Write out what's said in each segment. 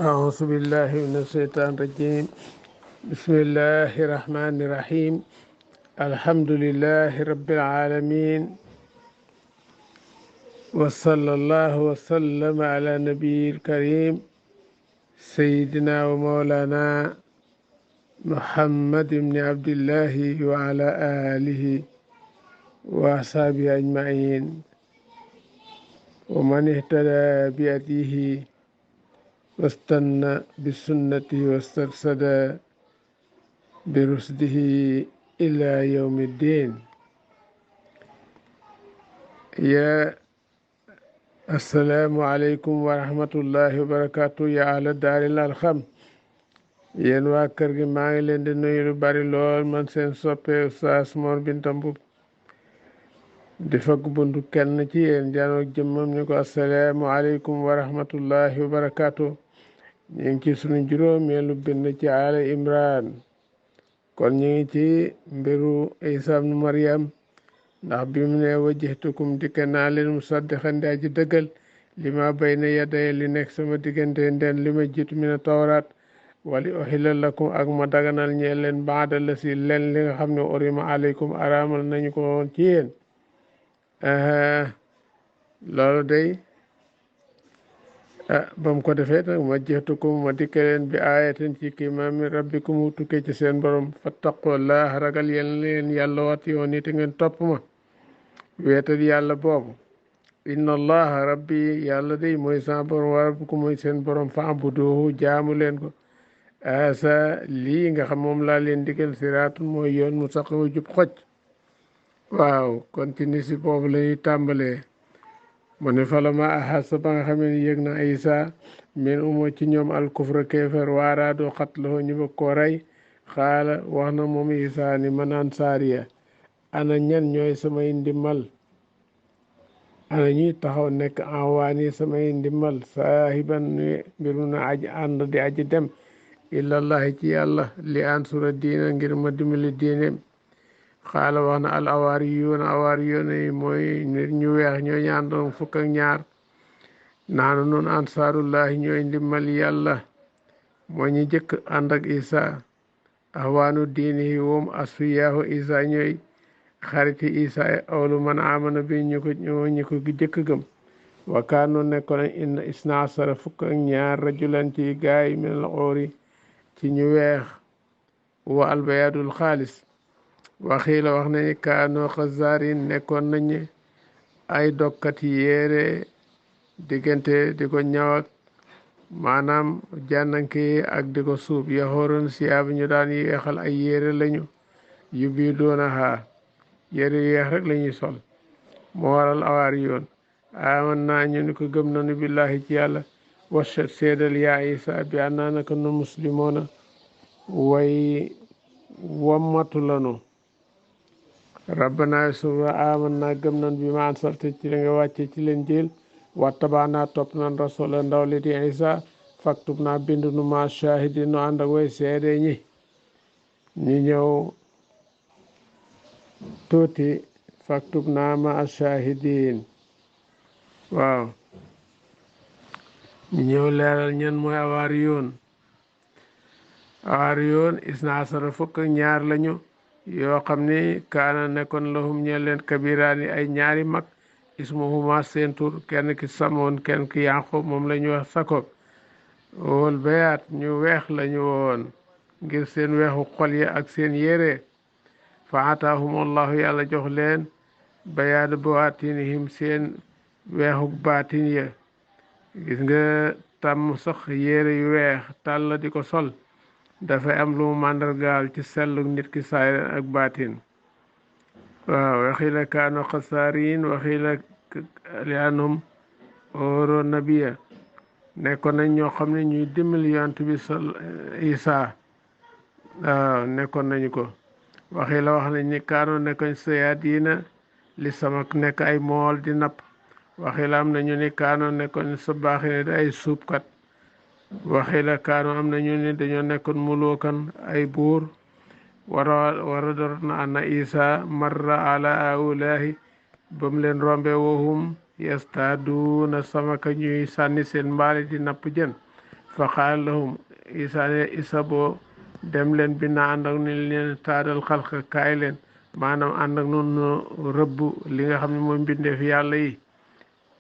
أعوذ بالله من الشيطان الرجيم. بسم الله الرحمن الرحيم. الحمد لله رب العالمين، وصلى الله وسلم على نبي الكريم سيدنا ومولانا محمد بن عبد الله وعلى آله وأصحابه أجمعين ومن اهتدى بهديه واستنى بسنته واسترشد برشده إلى يوم الدين. يا السلام عليكم ورحمة الله وبركاته يا أهل الدار الأرحم. yéen waa kër gi maa ngi leen di nuyu lu bari lool, man seen soppe Oustaz Mor Binta Mboup di fagg buntu kenn ci yéen janoo jëmmam ni ko assalaamu aleykum wa rahmatullahi wa barakaatu. ñu ngi ci sunu juróomeelu bind ci Aali Imran, kon ñu ngi ci mbiru Isa ibnu Maryam, ndax bi mu ne wajjahtukum dikke naa leen musaddiqan di aji dëggal li ma bayna yaday li nekk sama diggante nden li ma jiitu mina tawraat wali uhilla lakum ak ma daganal ñeel leen baada la si len li nga xam ne urima aleykum araamal nañu ko woon ci yéen. loolu day ba mu ko defee nag wajjahtukum ma dikke leen bi ayatin ci kiimaa min rabbikum mu tukkee ci seen borom fattaqullaah ragal leen yàlla wati yoon ni te ngeen topp ma weetal yàlla boobu. inna allaha rabbi yàlla day mooy sa borom wa rabbukum mooy seen borom fa abuduhu jaamu leen ko. asa lii nga xam moom laa leen digal siraatun mooy yoon mustaqim jub xoj. waaw kon ci ni si boobu lañuy tàmbalee mu ne falama ahassa ba nga xam ne yëg na Isa min umo ci ñoom alkufra kéefar waaraadoo xatloo ñu bëgg koo rey xaala wax na moom Isa ni man ansaariya ana ñan ñooy samay ndimmal, ana ñuy taxaw nekk awaani samay ndimmal saahiban mbiru na aji ànd di aji dem ilallahi ci yàlla li ansura diina ngir ma dimbali diineem. xaala wax na al awaariyuuna yi mooy nit ñu weex ñooy ñaandoon fukk ak ñaar naanu noonu ansaarullahi ñooy ndimmal yàlla mooy ñu jëkk ànd ak Isa ahwaanu diini yi woom asfiyaahu Isa ñooy xariti Isa awlu man amana bi ñu ko jëkk gëm. wa kaanu nekkoon inna isna asara fukk ak ñaar rajulan ci gaay minal xoori ci ñu weex wa albayaadul xaalis. waxiila wax nañu kaanoo xazaarin nekkoon nañu ay dokkat yéere diggante di ko ñawak maanaam jànnanke yi ak di ko suub yaxooroon siyaab ñu daan yeexal ay yéere lañu yu bii doona xaa yére yeex rek lañuy sol. moo waral awaari yoon aman naa ñu ni ko gëm nañu billahi ci yàlla washat seedal yaa Isa bi annaa naka nu muslimoona way wammatu lanu rabbana suba aman naa gëm nan bi ma ansalta ci la nga wàcce ci leen jël wattabaanaa topp nan rasula ndaw li di Isa faktub naa bind nu ma shahidi nu ànd ak way seede ñi. ñu ñëw tuuti faktub naa ma shahidin. waaw ñu ñëw leeral ñan mooy awaariyoon isna asara fukk ñaar lañu yoo xam ni kaana nekkoon lahum ñeel leen kabiraani ay ñaari mag ismuhuma seen tur kenn ki samoon kenn ki yanqub moom la ñu wax sakob wol bayaat ñu weex lañu woon ngir seen weexu xol ya ak seen yére. fa ataahum allahu yàlla jox leen bayaadu bawaatinihim seen weexu baatin ya. gis nga tàmm sax yére yu weex tàll di ko sol dafay am lu mu màndargaal ci sellu nit ki saay ak baatin. waaw waxiila kaanu xasaariin waxiila li anhum oro nabiya nekkoon nañ ñoo xam ne ñuy dimbali yonent bi Isa. waaw nekkoon nañu ko. waxiila wax nañ ni kaanu nekkoñ sayaadiina li samak nekk ay mool di napp. waxiila am nañu ni kaanu nekkoñ sabaaxiina di ay suubkat. waxiila kaanu am nañu ni dañoo nekkoon muluukan ay buur. wara dorot na anna Isa marra ala aulaahi ba mu leen rombe wahum yastaaduuna samaka ñuy sànni seen mbaali di napp jën fa qaala lahum isa ne isaboo dem leen bi na ànd ak ni leen taadal xalqa kaay leen maanaam ànd ak noonu rëbb li nga xam ne mooy mbindeef yàlla yi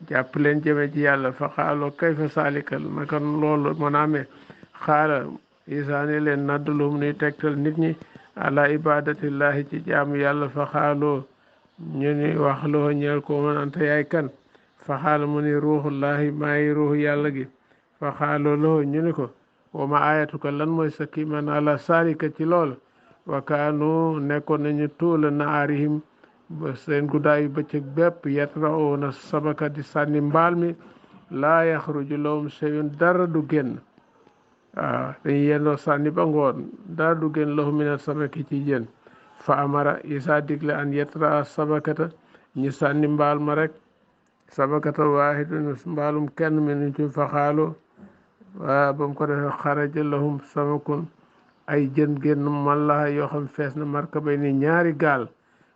jàpp leen jëme ci yàlla fa xaaloo kayfa saalikal naka loolu mën a amee xaala isa ne leen naddalum nuy tegtal nit ñi ala ibadatillahi ci jaamu yàlla fa xaaloo ñu ni wax loo ñeel ko man anta yaay kan fa xaala mu ni ruuxullahi maayi ruuxu yàlla gi fa xaaloo loo ñu ni ko wa ma ayatuka lan mooy sa kiiman ala saalika ci lool wa kaanu nekkoon nañu tuula naarihim ba seen guddaayu bëccëg bépp yatrauna sabaka di sànni mbaal mi laa yaxruju lahum shay'un dara du génn waaw dañuy yendoo sànni ba ngoon dara du génn lahum minal samaki ci jën fa amara isa digle an yatra sabakata ñi sànni mbaal ma rek sabakata waahidun mbaalum kenn min ci fa xaaloo waa ba mu ko defee xaraja lahum samakun ay jën génn mallaha yoo xam fees na markabay ni ñaari gaal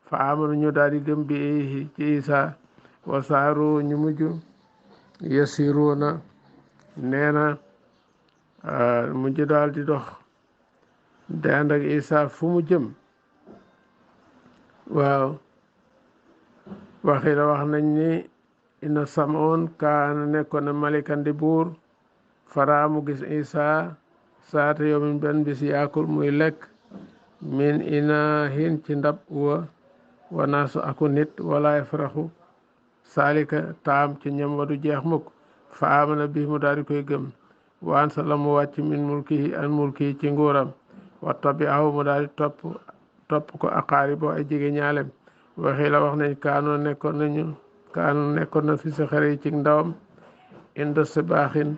fa amanu ñu daal di gëm bi ci isa wasaaru ñu mujj yasiruuna nee na mujj daal di dox dend ak isa fu mu jëm waaw waxi la wax nañ ni ina samoon kaana nekkoon na malikan di buur fara mu gis isa saata yawmin benn bis yaakul muy lekk min ina hin ci ndab wa naasu aku nit wala yafraxu saalika taam ci ñam wadu jeex mukk fa amana bi mu daal di koy gëm waan sa la mu wàcc min mulki ci nguuram wa tabi'ahu mu daal di topp ko aqaaribo ay jege ñaalem waxi la wax nañ kaanu nekkoon na fi sa xare yi ci ndawam inda sibaaxin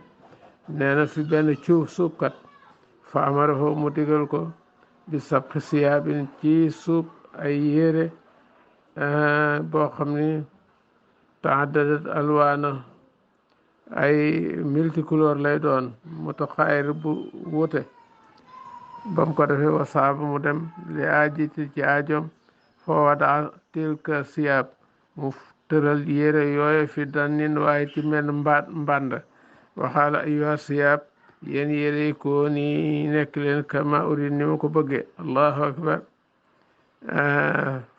nee na fi benn suubkat fa amarahu mu digal ko bi sabqi siyaabin ci suub ay yére boo xam ni taaddadat alwaana ay multicouleur lay doon mutaxaayir bu wute bam ko defee wasaaba mu dem li aajiti ci aajom foo wada tilka siyaab mu tëral yére yooye fi dannin waaye ci menn mbànd waxaala ayyuha siyaab yéen yére ko ni nekk leen kama urid ni ma ko bëgge allahu akbar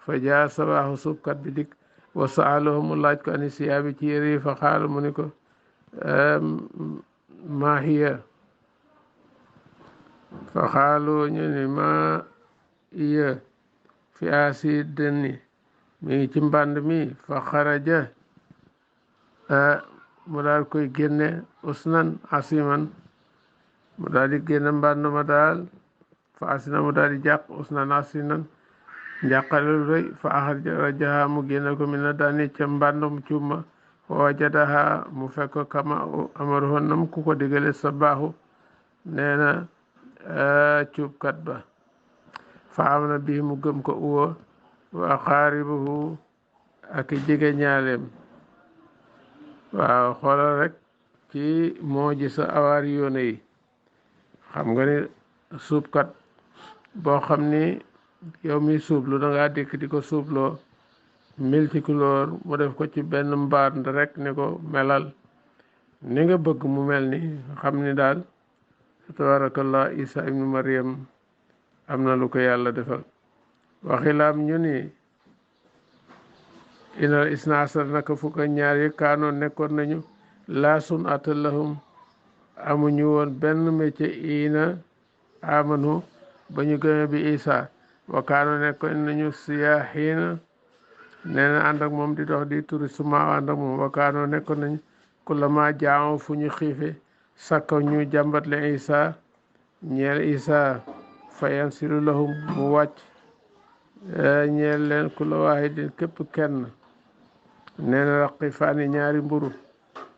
fa jaa sabaahu subkat bi dik wa saalahu mu laaj ko ani siyaabi ci yére yi fa xaala mu ni ko ma hiya fa xaalu ñu ni ma hiya fi asi dënni mi ngi ci mbànd mi fa xaraja mu daal koy génne usnan asiman mu daal di génne mbànd ma daal fa asina mu daal di jàq usnan asinan njàqalelu rëy fa axrajaha mu génne ko mi na daani ca mbàndum cuuma wa wajadaha mu fekk kama amaruhu nam ku ko digale sa baaxu nee na cuubkat ba fa am na bii mu gëm ko uwo wa aqaaribuhu ak jege ñaaleem waaw xoolal rek ci moo ji sa awaari yoone yi xam nga ni suubkat boo xam ni yow mi suublu da ngaa dikk di ko suubloo multicouleur mu def ko ci benn mbànd rek ni ko melal ni nga bëgg mu mel ni xam ni daal tabarakallah isa ibnu maryam am na lu ko yàlla defal waxilaam ñu ni inal isna asar naka fukk ak ñaar yi kaanoon nekkoon nañu laasun ata lahum amuñu woon benn métier ina amanu ba ñu gëme bi isa wa kaanoon nekkoon nañu siyaaxiina nee na ànd ak moom di dox di touriste ma ànd ak moom wa kaanoon nekkoon nañu kullama jaamu fu ñu xiife sakka ñu jàmbat le isa ñeel isa fayan silu lahum mu wàcc ñeel leen kulla waahidin képp kenn nee na raqi faani ñaari mburu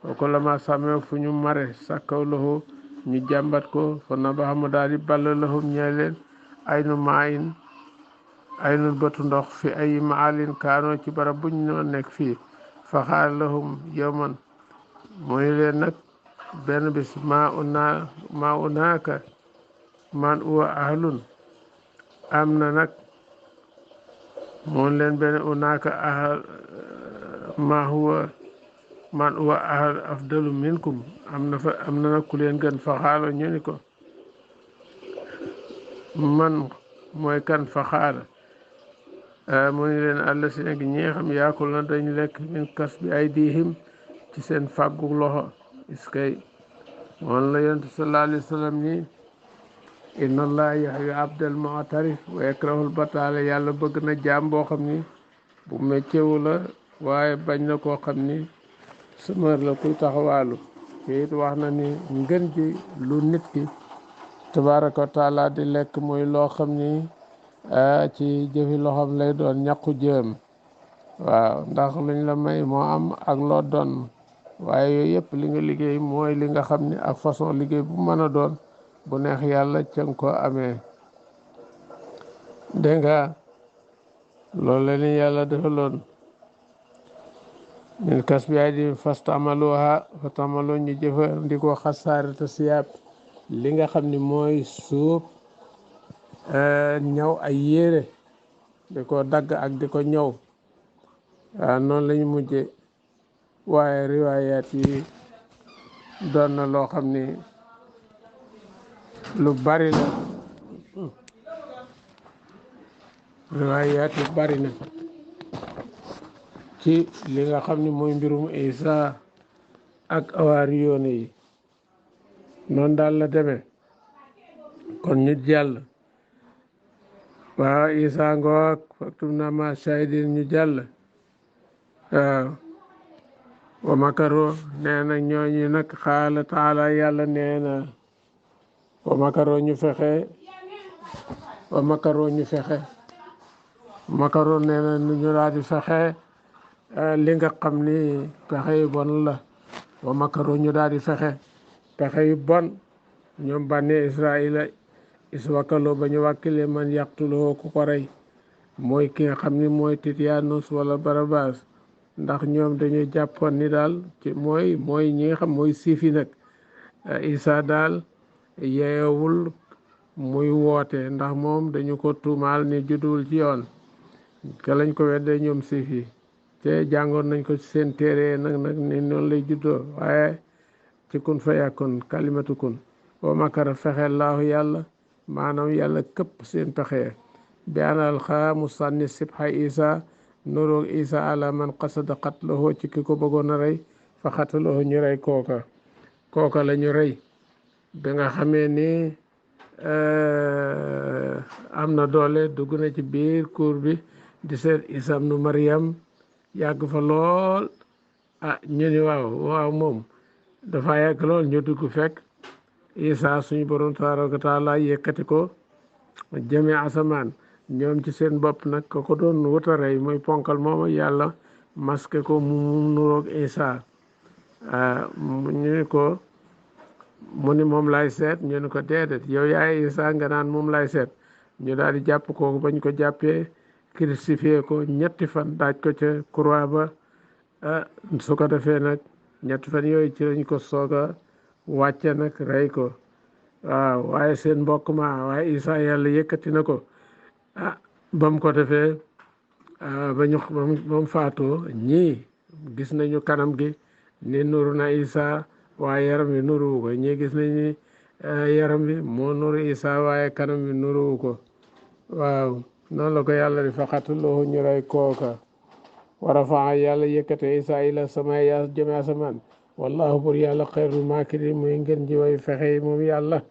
wa kullama sàmme fu ñu mare sakkaw lahu ñu jàmbat ko fa nabaxa mu daal di ball lahum ñeel leen aynu maayin aynul bëtu ndox fi ay maalin kaanoo ci barab buñ noo nekk fii fa xaar lahum yawman mooy leen nag benn bis maa unaaka man uwa ahlun am na nag moon leen benn unaaka ahl ma huwa man wa ahad afdalu minkum am na nag ku leen gën fa xaala ñu ni ko man mooy kan fa xaala mu ni leen àll si nag ñi nga xam yaakul na dañ lekk min kas bi ay diihim ci seen fàggu loxo iskay moom la yonent sallallahu alayhi wa sallam ni inna allah yaxyu abdal mu'tarif wa yakrahul bataala yàlla bëgg na jaam boo xam ni bu méccewu la waaye bañ na koo xam ni sumar la kuy taxawaalu te it wax na ni ngën ji lu nit ki tabaraka wa taala di lekk mooy loo xam ni ci jëfi loxoom lay doon ñàkku jëm waaw ndax luñ la may moo am ak loo doon waaye yooyu yëpp li nga liggéey mooy li nga xam ni ak façon liggéey bu mën a doon bu neex yàlla ca nga ko amee dégg nga loolu la ni yàlla defaloon min kas bi ay di fastamaluha fastamalo ñu jëfandikoo xasaarata siyaab li nga xam ni mooy suuf ñaw ay yére di ko dagg ak di ko ñëw waaw noonu lañu mujje waaye riwaayaat yi doon na loo xam ni lu bari la riwaayaat yi bari na ci li nga xam ni mooy mbirum Isa ak awaari yoone yi noonu daal la demee kon ñu jàll waaw Isa ngoog faktum na ma shahidin ñu jàll waaw wa makaro nee na ñooñu nag xaala taala yàlla nee na wa makaro ñu fexe makaro nee na ñu daal di fexe li nga xam ni pexe yu bon la wa makaro ñu daal di fexe pexe yu bon ñoom bànni Israila iswakalo ba ñu wàkkile man yàqtuloo ku ko rey mooy ki nga xam ni mooy Titianus wala Barabas ndax ñoom dañu jàppoon ni daal ci mooy ñi nga xam mooy siifi nag Isa daal yeewul muy woote ndax moom dañu ko tuumaal ni judduwul ci yoon ke lañ ko weddee ñoom siifi te jàngoon nañ ko ci seen téere nag ni noonu lay juddoo waaye ci kun fa yàkkoon kalimatu kun wa makara fexe laahu yàlla maanaam yàlla këpp seen pexe bi anal xaa mu sànni sibha Isa nuroog Isa ala man qasada qatlahu ci ki ko bëggoon a rey fa xatalahu ñu rey kooka la ñu rey ba nga xamee ni am na doole dugg na ci biir cour bi di seet Isa ibnu Maryam yàgg fa lool ñu ni waaw moom dafa yàgg lool ñu dugg fekk Isa suñu borom tabaraka wa taala yëkkati ko jëme asamaan ñoom ci seen bopp nag ko doon wuta rey mooy ponkal mooma yàlla masque ko mu nuroog Isa ñu ni ko mu ni moom lay seet ñu ni ko déedéet yow yaay Isa nga naan moom lay seet ñu daal di jàpp kooku bañ ko jàppee crucifié ko ñetti fan daaj ko ca croix ba su ko defee nag ñetti fan yooyu ci lañ ko soog a wàcce nag rey ko waaw waaye seen mbokk ma waaye Isa yàlla yëkkati na ko ba mu ko defee ba mu faatoo ñii gis nañu kanam gi ni nuru na Isa waaye yaram bi nuruwu ko ñii gis nañu yaram bi moo nuru Isa waaye kanam bi nuruwu ko waaw noonu la ko yàlla di faqatuloo ñu rey kooka wa rafaa yàlla yëkkate Isa ila sama ya jëme asamaan wallahu bur yàlla xayrul maakiri muy ngeen ji way fexe moom yàlla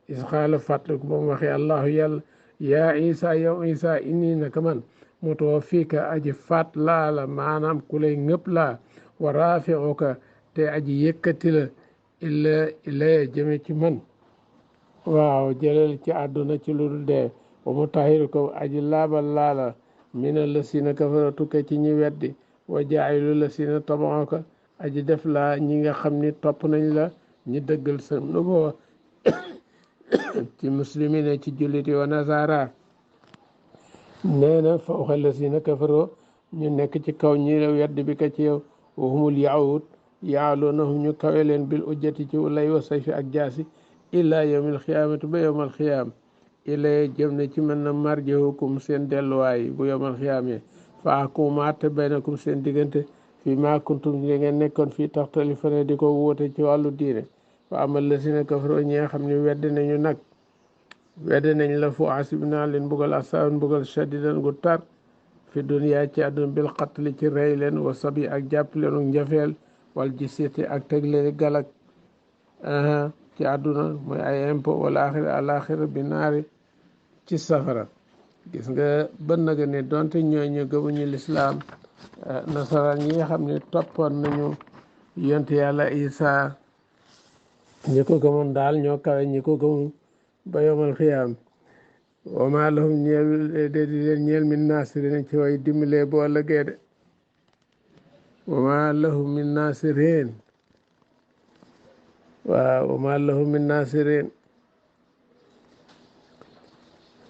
is xaala fàttaliku ba mu waxee allahu yàlla yaa Isa yow Isa inni naka man mutawaffiika aji faat laa la maanaam ku lay ngëpp laa wa raafi'uka te aji yëkkati la illa jëme ci man waaw jëlal ci àdduna ci lu dul dee wa mutahhiruka aji laabal laa la mina lasina kafaru tukke ci ñi weddi wa jaa'ilu lasina taba'uka aji def laa ñi nga xam ni topp nañ la ñi dëggal sa nubuwa ci muslimina ci julliti wa nasara nee na fawqa lasina kafaru ñu nekk ci kaw ñi la weddi bi ka ci yow wa humul yahud ya'luunahum ñu kawe leen bil ujjati ci lay wa sayfi ak jaasi illa yawmil xiyaamati ba yawmal xiyaam ilay jëm ne ci mën na marji'ukum seen delluwaay bu yawmal xiyaamee fa ahkum àtte baynakum seen diggante fi ma kuntum li ngeen nekkoon fii taxtalifuna di ko wóote ci wàllu diine fa amal la si na kafaroo ñi nga xam ne weddi nañu nag weddi nañ la fu asib naa leen mbugal asaaban mbugal shadidan gu tar fi duniyaa ci àdduna bil qatli ci rey leen wa sabi ak jàpp leen ak njafeel wal jisyati ak teg leen galak ci àdduna mooy ay impôt wala axira alaxira bi naari ci safara. gis nga bën naga ne donte ñooñu gëmuñu lislaam nasaraan yi nga xam ne toppoon nañu yonte yàlla Isa ñi ko gëmoon daal ñoo kawe ñi ko gëmul ba yomal xiyaam wa maa lahum ñeel de di leen ñeel min naasirin ci way dimbalee boo ëllëgee de wa maa lahum min naasirin waaw wa maa lahum min naasirin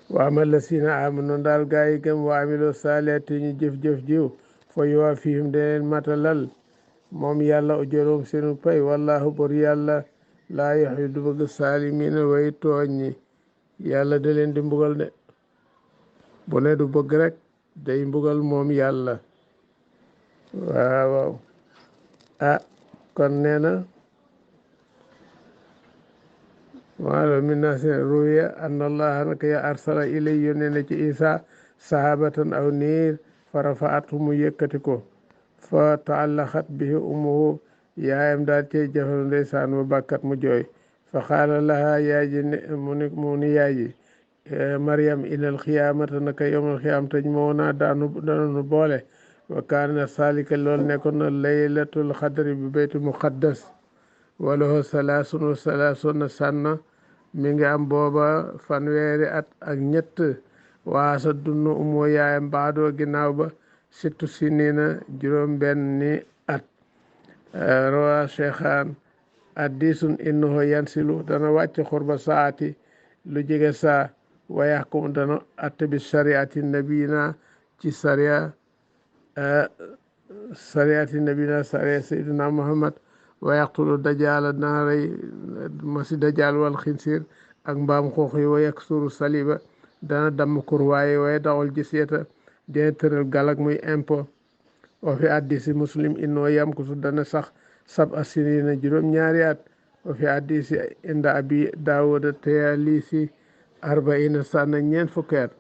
wa amal la siina amanu daal gaa yi gëm wa amilo saalihaati ñu jëf-jëf jiw fa yuwaffihim de leen matalal moom yàlla ujurahum seenu pay wallahu bor yàlla laa yuhibbu du bëgg saalimiina way tooñ ñi yàlla da leen di mbugal de bu ne du bëgg rek day mbugal moom yàlla waaw kon nee na waalo min naasi ruya anna allaha naka ya arsala ilay yónnee na ci isa sahabatan aw niir fa rafaat mu yëkkati ko fa taallaxat bihi umuhu yaayam daal cey jafalu ndeysaan mu bàkkat mu jooy fa xaala laha yaay ji mu ni yaay ji Maryam inal xiyaamata naka yowmal xiyaam taj moo naa dananu boole wa kaana salika loolu nekkoon na laylatul xadri bi baytul muqaddas walahu salaasun wa salaasuna sanna mi ngi am booba fanweeri at ak ñett waasa dunnu umoo yaayam baadoo ginnaaw ba sittu sinina juróom benni at rawa cheikhaan addisun innahu yansilu dana wàcc xurba saati lu jege saa wa yaxkum dana atte bi shariati nabina ci sariya sayyidina muhammad wa yaqtulu dajaala dana rey masi dajaal wal xinsir ak mbaam xoox yi wa yaksuru saliba dana damm kurwaaye waaye dawal jisyata dina tëral galak muy impôt wa fi addisi muslim innoo yam kusu dana sax sab asinina juróom ñaari at wa fi addisi inda abi daawuda tayalisi arbaina sanna ñeent fukki at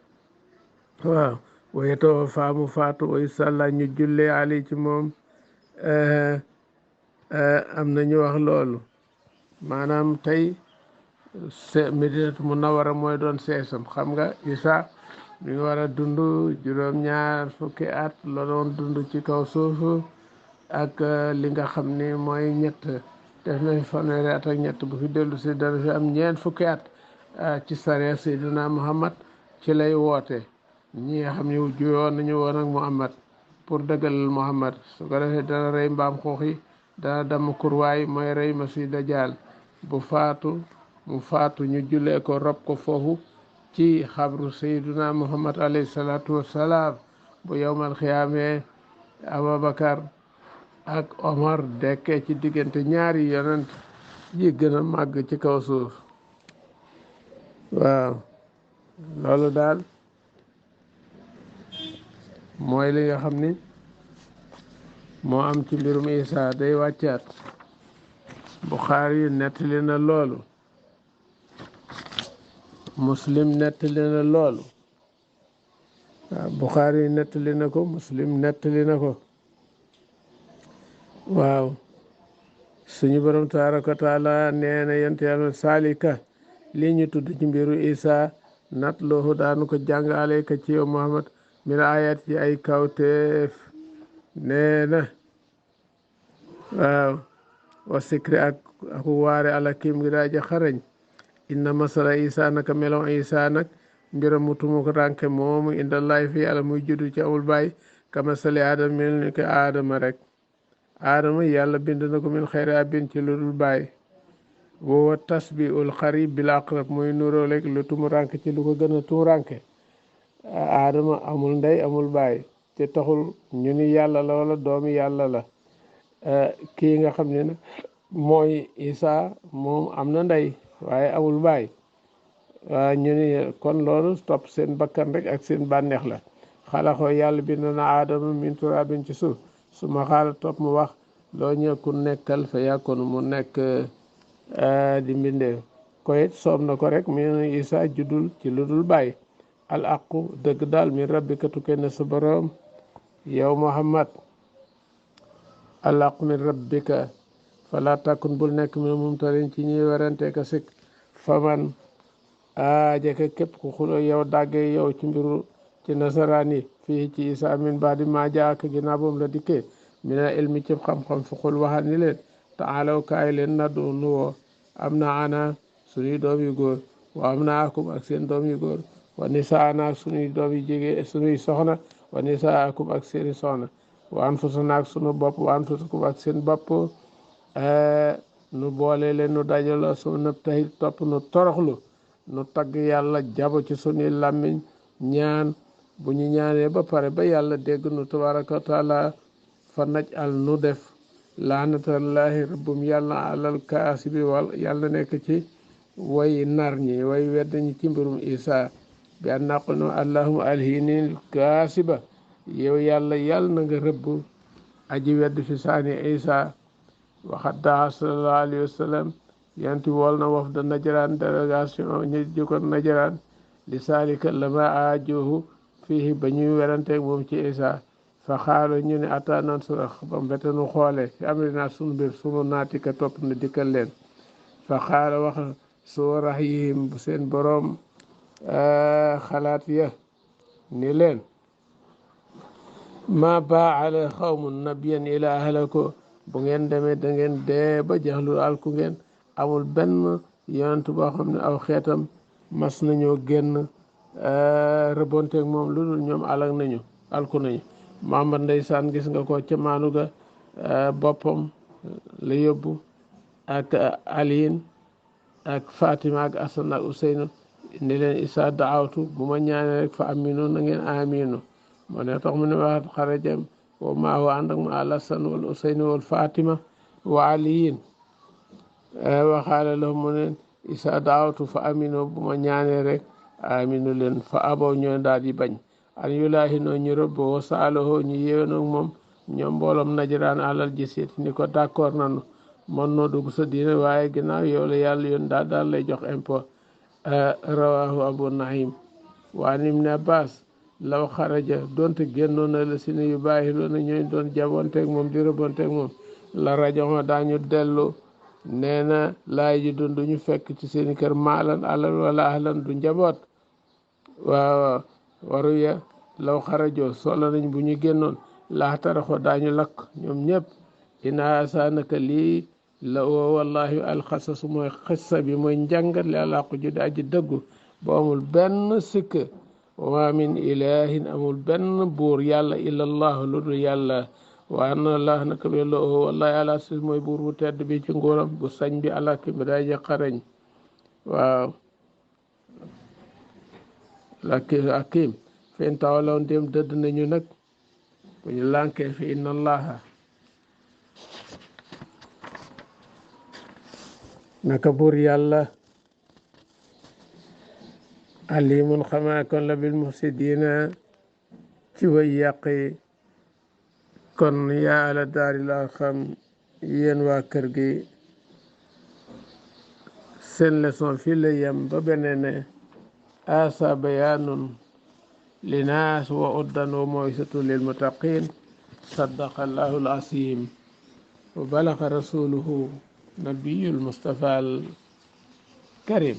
waaw waye tawa faamu faatu way sàlla ñu julle ali ci moom am na ñu wax loolu maanaam tey Medinatu Munawwara mooy doon seesam xam nga Isa mi ngi war a dund juróom ñaar fukki at la doon dund ci kaw suuf ak li nga xam ni mooy ñett def na fanweeri at ak ñett bu fi dellu si dana fi am ñeent fukki at ci sariya Seydina Muhammad ci lay woote ñi nga xam ne juyoon nañu woon ak Muhammad pour dëggalal Muhammad su ko defee dana rey mbaam xoox yi dana damm kurwaay mooy rey Masiih Dajaal bu mu faatu ñu jullee ko rob ko foofu ci xabru Seydina Muhammad alayhi salaatu wassalaam bu yowmal xiyaamee Abubakar ak Omar dekkee ci diggante ñaari yonent yi gën a màgg ci kaw suuf waaw loolu daal mooy li nga xam ni moo am ci mbirum Isa day wàccaat Buxaari yu nettali na loolu Muslim nettali na loolu waaw Buxaari yu nettali na ko Muslim nettali na ko waaw suñu borom tabaraka wa taala nee na yonent yàlla saalika lii ñu tudd ci mbiru Isa nat loohu daanu ko jàng alayka ci yow Muhammad min ayat ci ay kawteef nee na waaw wa sikri ak waare ala kim gi daaja xarañ inna masala Isa naka melon Isa nag mbiram mu tumu ko rànke moomu indallahi fi yàlla muy juddu ci amul baay kama sali aadama mel ni ko aadama rek aadama yàlla bind na ko min xayri abin ci lu dul baay woowa tasbiul xarib bil aqrab muy nuroo rek lu tumu rànk ci lu ko gën a tumu rànke aadama amul ndey amul baay te taxul ñu ni yàlla la wala doomi yàlla la kii nga xam ne nag mooy Isa moom am na ndey waaye amul baay ñu ni kon loolu topp seen bakkan rek ak seen bànneex la xalaxoo yàlla bind na aadama min turabin ci suuf su ma xaala topp mu wax loo ñëkku nekkal fa yàkkoon mu nekk di mbindeef ko it soob na ko rek mi Isa juddul ci lu dul bàyyi al aqu dëgg daal min rabbika tukkee na sa boroom yow Muhammad al aqu min rabbika fala takun bul nekk mi mumtarin ci ñuy werante ka sik faman jeke képp ku xulo yow dàgge yow ci mbiru ci nasaraan yi fii ci Isa min baadi ma jaaka ginnaaw boom la dikkee mina ilmi ci xam-xam fu xul waxal ni leen taalaw kaay leen naddu nu woo am na ana suñuy doom yu góor wa am na akum ak seen doom yu góor wa nisaana ak suñuy doom yu jigéen suñuy soxna wa nisaakum ak seeni soxna wa anfusana ak suñu bopp wa anfusakum ak seen bopp nu boole leen nu dajaloo su nëb taxit topp nu toroxlu nu tagg yàlla jabo ci suñuy làmmiñ ñaan bu ñu ñaanee ba pare ba yàlla dégg nu tabaraka wa taala fa naj al nu def laanatallahi rabbum yàlla alal kaasibi wal yàlla nekk ci way nar ñi way wedd ñi ci mbirum Isa bi an naqul no allahuma alhinil kaasiba yow yàlla na nga rëbb aji wedd fi saani Isa waxat daa sallallahu alayhi wa sallam yanti wool na wafda najraan délégation ñu jógoon najraan li saalika lama ajohu fii ba ñuy weranteeg moom ci Isa fa xaalo ñu ne ata nan sura ba mbete nu xoole fi amrina sunu mbir sunu naatika topp na dikkal leen fa xaalo wax soo rax yihim bu seen boroom xalaat ya ni leen ma baala xawmun nabiyan ila ahlako bu ngeen demee da ngeen dee ba jaxlu alku ngeen amul benn yonent boo xam ne aw xeetam mas nañoo génn rëbonteeg moom lu dul ñoom alku nañu Muhammad ndeysaan gis nga ko ca maanu ga boppam la yóbbu ak Aliin ak Fatima ak Asan ak Useynu ni leen Isa daawtu bu ma ñaanee rek fa aminu na ngeen aminu moo ne tax mu ne waxat xarajam wa maa wa ànd ak ma al Asan wal Useynu wal Fatima wa Aliin waxaale la mu ne Isa daawtu fa aminu bu ma ñaanee rek aminu leen fa abaw ñoo daal di bañ an yulaahi noo ñu rëbb wa saalahoo ñu yéwénoog moom ñoom mbooloom najraan alal jisit ni ko d'accord nanu mën noo dugg sa diine waaye ginnaaw yow la yàlla yoon daal lay jox impôt rawahu abu nahim waan ibn abbas law xaraja doonte génnoon na la si ne yu bàyyi loona ñooy doon jabonteeg moom di rëbonteeg moom la rajoxo daañu dellu nee na laay ji dun duñu fekk ci seeni kër maalan alal wala ahlan du njaboot waaw waru ya law xarajoo solo nañ bu ñu génnoon laaxtaraxo daañu lakk ñoom ñëpp ina saanaka lii la woo wallahi alxasasu mooy xissa bi mooy njàngat li àlaqu ju di aji dëggu bu amul benn sikk wa min ilahin amul benn buur yàlla illallahu lu dul yàlla wa anna allah naka be la woo wallahi ala sis mooy buur bu tedd bi ci nguuram bu sañ bi alaki bi daji xarañ waaw akim fen tawalaw ndéem dëdd nañu nag bu ñu lànkee fi inna allaha naka buur yàlla alimun xamaa kon la bil mufsidina ci way yàqi kon yaa ala daari laa xam yéen waa kër gi seen leçon fii la yem ba beneen asa bayaanun linaas wa uddan wa maw'izatun lil muttaqin sadaqa allahu al-asim wa balaga rasuluhu nabiyul mustafa al karim